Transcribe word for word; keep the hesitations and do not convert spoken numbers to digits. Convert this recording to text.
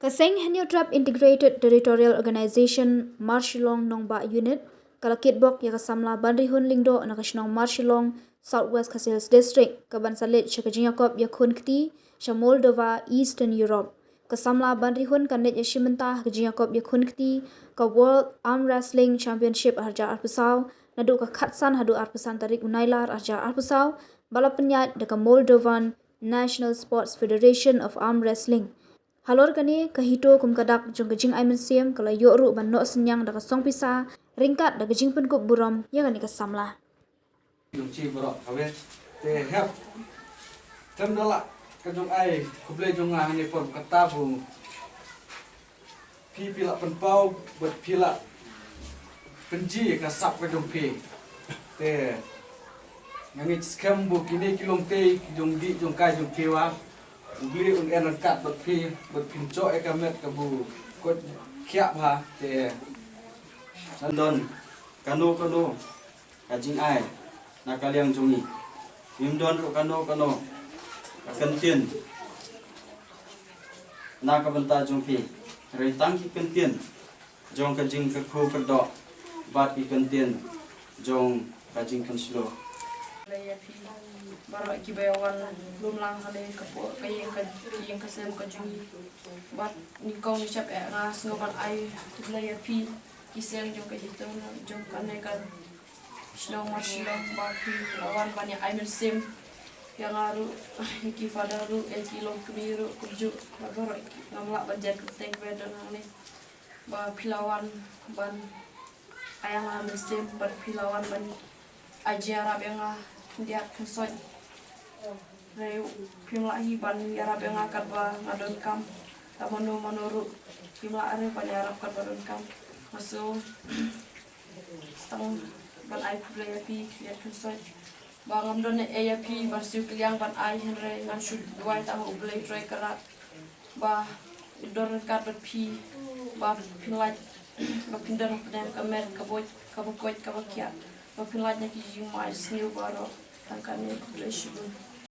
Ka seng Hynñiewtrep Integrated Territorial Organization Marshillong Nongbah Unit ka la kitbok ïa ka samla Banrihun Lyngdoh na ka shnong Marshillong, South West Khasi Hills District, ka ban sa leit sha ka jingïakop ïakhun kti sha Moldova, Eastern Europe. Ka samla Banrihun kan leit ïashim bynta ha ka jingïakop ïakhun kti ka World Arm Wrestling Championship arhajar arphew saw, naduh ka khatsan haduh arphew san tarik u Nailar arhajar arphew saw, ba la pynïaid da ka Moldovan National Sports Federation of Arm Wrestling. Halor kane, ka HITO kum ka dak jong ka jingai mynsiem ka la ïoh ruh ban noh synñiang da ka song pisa ryngkat da ka jingpynkup burom ïa kane ka samla. Jong chi baroh kawei. Te hep. Tem da lah ka jingai khublei jong nga ha kane por kata ba phi, phi la pynpaw bad phi la pynji ka sap ka jong phi. Te nga ngeit skhem ba kine ki longtei ki jong dih jong kai jong phi, wa U Blei un ïaid ryngkat bad phi, bad phin ïoh ïa ka met kaba koit khiah bha. Te don kano kano ka jingai na ka liang jong ngi. Ngim don ruh kano kano ka kyntien na ka bynta jong phi, hynrei tang ki kyntien jong ka jingkyrkhu kyrdoh bad ki kyntien jong ka jingpynshlur. Khublei ïa phi baroh kiba ïa wan lum lang ha kane ka por, ka ïing ka, ïing ka sem ka jong ngi. Bad nyngkong nyngshap eh nga sngew ban ai khublei ïa phi ki seng jong ka HITO, jong kane ka shnong Marshillong, ba phi la wan ban ïa ai mynsiem ïa nga ruh, ïa ki father ruh, ïa ki longkmie ruh kumjuh. Bad baroh ngam lah ban jan kyrteng ba don hangne, ba phi la wan ban ai ïa nga mynsiem, bad phi la wan ban ai jingïarap ïa nga khyndiat khynsoit. Hynrei phim lah hi ban ïarap ïa nga katba nga donkam. Ka mano mano ruh phim lah ruh ban ïarap katba donkam. Nga shu tang ban ai khublei ïa phi khyndiat khynsoit. Ba ngam don ei ei ïa phi ban siew kylliang ban ai, hynrei ngan shu duwai tang ha U Blei Trai Kynrad ba un don ryngkat bad phi, ba phin lait, ba phin don hapdeng ka met kaba, kaba koit kaba khiah, ba phin lait na ki jingma jingsniew baroh. Tang kane, khublei shibun.